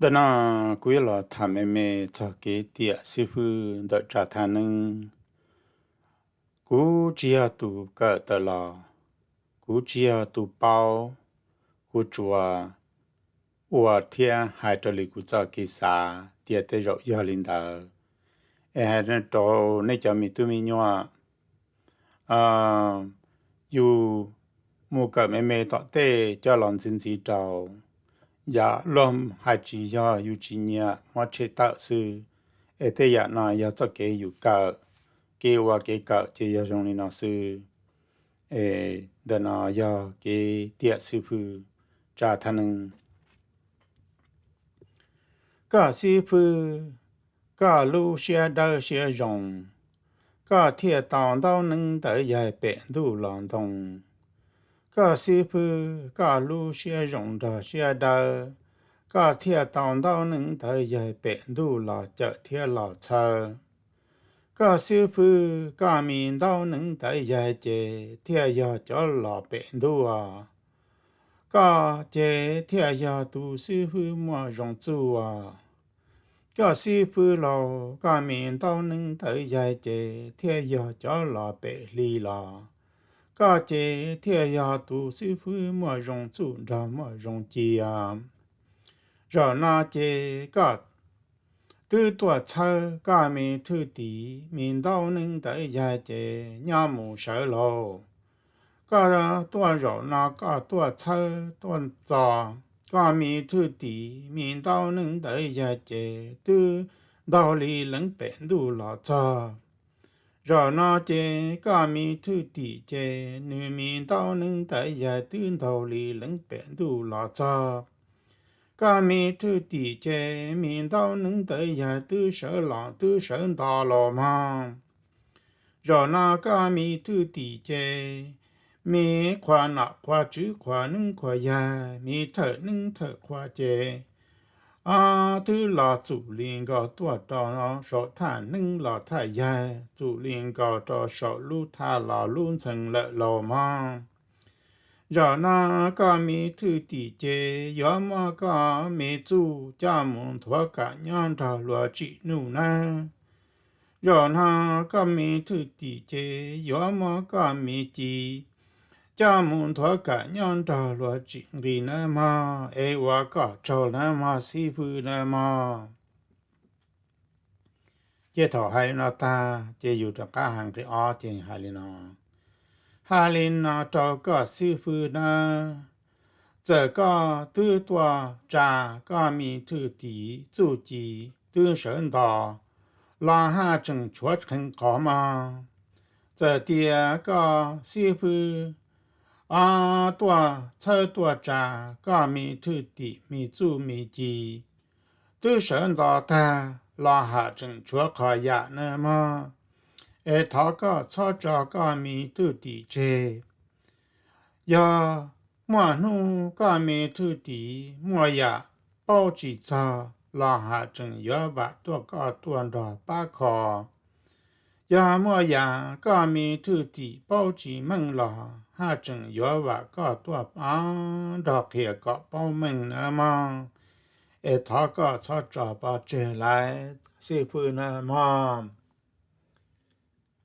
Ntawm no kuv yuav los tham me me txog kev tiam xib fwb ntawm tsa thaj neeb. Kuv tsis yog tus kawm tawm los, kuv tsis yog tus paub, kuv tsuas ua thiab hais raws li kuv txoj kev xav tias tej zaum yog li ntawd. Es hais rau nej cov me tub me nyuam, yus mus kawm me me tom tej coj los ntxiv ntxiv rau, yam luag hais tsis yog yus tsis nyiam muab tshem tawm xwb. Es tej yam no yog txoj kev yus kawm, kev ua kev kawm ces yog zoo li no xwb. Es ntawm no yog kev tiam xib fwb tsa thaj neeb. Koj xib fwb, koj lub siab dawb siab zoo, koj thiaj tau ntaub neeb ntawd yaig pem ntuj los ntoo. Koj xib fwb, koj lub siab zoo nrog siab dawb, koj thiaj tau ntaub neeb ntawd yaig pem ntuj los cawm thiab los txhawb. Koj xib fwb, koj me ntaub neeb ntawd yaig ces thiaj yog cov los pem ntuj os. Koj ces thiaj yog tus xib fwb muaj zoo txuj os. Koj xib fwb lauj, koj me ntaub neeb ntawd yaig ces thiaj yog cov los pem hli los. Koj ces thiaj yog tus xib fwb muaj zoo txuj nrog muaj zoo ci os. Zaum no ces koj twb tuaj txhawb koj me thwj tim, me ntaub neeb ntawd yaig ces nyob mus sawv lauj. Koj tuaj zaum no koj tuaj txhawb tuaj txog, koj me thwj tim me ntaub neeb ntawd yaig ces twb ntaug li leev pem ntuj los txog. Zaum no ces koj me thwj tim ces nws me ntaub neeb ntawd yaig twb ntaug li leev pem ntuj los txog. Koj me thwj tim ces me ntaub neeb ntawd yaig twb sawv los twb sawv nto los mog. Zaum no koj me thwj tim ces me qhua nom qhua tswv qhua neeb qhua yaig, me thawj neeb thawj qhua ces twb los txum li nkaus tuaj rau saum thaj neeb los thaj yaig, txum li nkaus rau saum lub thaj los lub ntxhee lawm los mog. Zaum no koj me thwj tim ces yuav muab koj me txuj coj mus nthuav kam nyob nrog luag tsim nuj nawb. Zaum no koj me thwj tim ces yuav muab koj me ci coj mus nthuav kam nyob nrog luag tsim nqi nawb mog, es ua koj tsaug nawb mog xib fwb nawb mog. Ces thaum hais li no tag ces yus rov qab hais nqe ob ces hais li no: Hais li no rau koj xib fwb nawb, txawm koj twb tuaj tsa koj me thwj tim txuj ci twb sawv nto los haj tseem tshuav qhov mog. Txawm tias koj xib fwb ob tuaj txhawb tuaj tsa koj me thwj tim me txuj me ci twb sawv nto tag los haj tseem tshuav qhov yam nawb mog, es thov koj txhob tso koj me thwj tim tseg. Yog muaj hnub koj me thwj tim muaj yam paub tsis txog los haj tseem yuav vam tuaj koj tuaj nrog pab kho. Yog muaj yam koj me thwj tim paub tsis meej los haj tseem yuav vam koj tuaj pab nrog qhia kom paub meej nawb mog, es thov koj txhob tso pov tseg lawm xib fwb nawb mog.